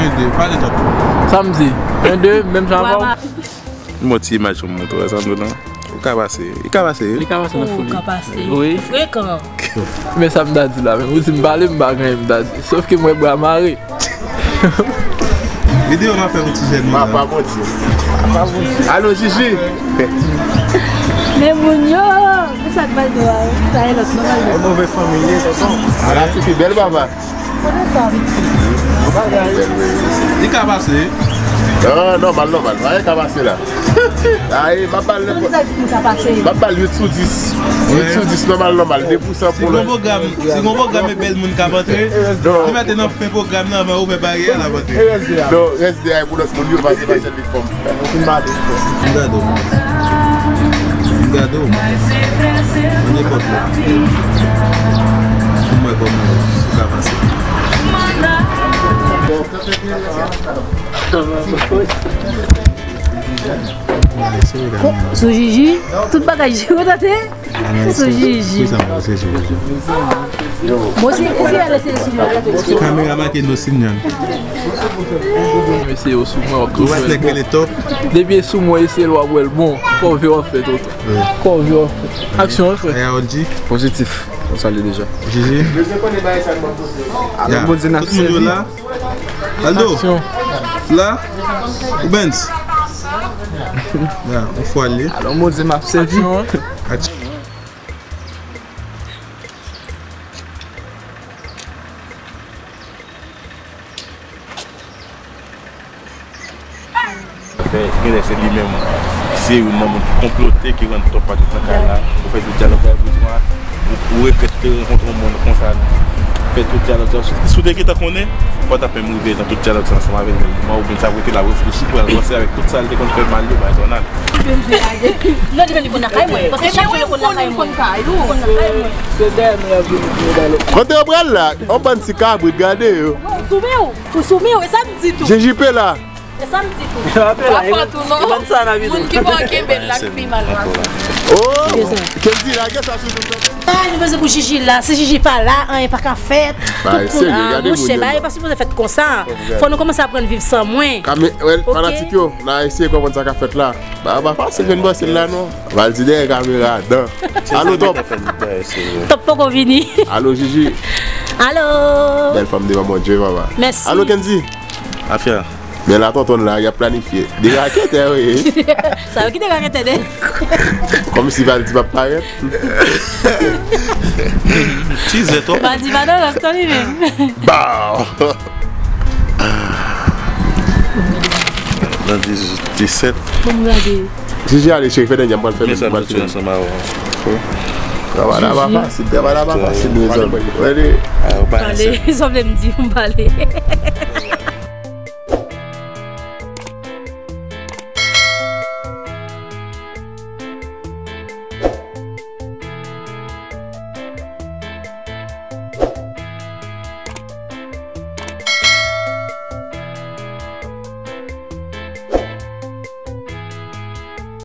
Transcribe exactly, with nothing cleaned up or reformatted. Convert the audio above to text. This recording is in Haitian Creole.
En, de, pale twòp. Sa m di? En, de, menm jan avè w. Yon ti imaj pou m montre w, sa m di w lan. Ou ka pase, li ka pase wi. Li ka pase nan foul. Ou ka pase. Wi. Frekan. Men sa m ta di la, men ou di m pale, m pa gen anyen m ta di. Sof ke m wè bra mare. Videyo m ap fè pou ti jèn yo la. Papa Bondye. Alo, Jiji. Men moun yo, pou sa k pral do a, sa e lòt, non, pral do. Yon move fanmi ye, tonton. Ala tifi bèl papa. Kote sa, Viti? Li ka pase. Non, nòmal, nòmal. Anyen ka pase la. Ay, m ap ba l nenpòt. M ap ba l uit sou dis. Uit sou dis, nòmal, nòmal. De pou san pou lòt. Si gon pwogram, si gon pwogram e bèl moun k ap antre, li mete nan fen pwogram nan, anvan ouvè baryè a, l ap antre. Non, rès de ay pou lòt moun yo pase, pase li fòm. M gade w. M gade w. Nan nenpòt lè. Pou mwen kòman ou ka pase. Sou Jiji, tout bagay Jiji, ou tande? Sou Jiji. Bon, si, si, ale, se sou mwen. Kamera make nou sinyal. Mesye, yo sou mwen, w ap toujou wè l bon. Depi e sou mwen, eseye l, w ap wè l bon. Kòve w ap fè tout. Kòve w ap fè. Aksyon, frè. Pozitif. Konsa li deja. Jiji. Ya. Tout moun yo la. Aldo. Aksyon. La. Ou Benz. Ya, on fwa li. Alò, Bondye m ap sèvi. Aksyon. Fè, genlè se li menm, se youn nan moun ki konplote, ki rann Top Patrick nan kay la, pou fè tout dyalòg sa yo, pou di mwen, ou, ou regrèt ou te rankontre yon moun konsa, fè tout dyalòg sa yo. Si w te gentan konnen, ou pa t ap menm rive nan tout dyalòg sa ansanm avè l menm moman, oubyen sa pou rete la reflechi pou al panse avèk tout sa l te konn fè mal yo bay Donald. Non, li menm li konn lakay mwen, paske chak jou li konn lakay mwen. Li konn lakay mwen. Kote yo pral la? On bann ti kabrit, gade yo. Ou sou men w, ou sou men w, e sa m di tou. J J P la. E sa m di tou. Pa fè tou non. Moun ki pran kenbe l la ki pi mal pase. Oh, Kendy, lage sa sou nou. Ah, nou bezwen pou Jiji la. Si Jiji pa la, anyen pa ka fèt. Tout moun, ah, monchè, bagay pa sipoze fèt konsa. Fò nou kòmanse aprann viv san mwen. Fanatik yo, n a eseye konprann sa k ap fèt la. Ba, ba fasil jwenn bòs la non. Val di dèyè kamera adan. Alo, Top. Top poko vini. Alo, Jiji. Alo. Bèl fanm devan Bondye, papa. Mèsi. Alo, Kendy. Afya. Men la, tonton la, y ap planifye. De raketè, wi. Sa yo ki de raketè, de. Kòmsi Valdy p ap parèt. Tizè twòp. Valdy pa nan rans non, li menm. Baw! Nan dizuit, disèt. Bon, m gade. Jiji, ale, cheri, fè dènyè, m pral fè. Men sa, m pral fini ansanm avè w. Travay la pa fasil, travay la pa fasil, mezanmi. Pale, sa vle m di, m pale.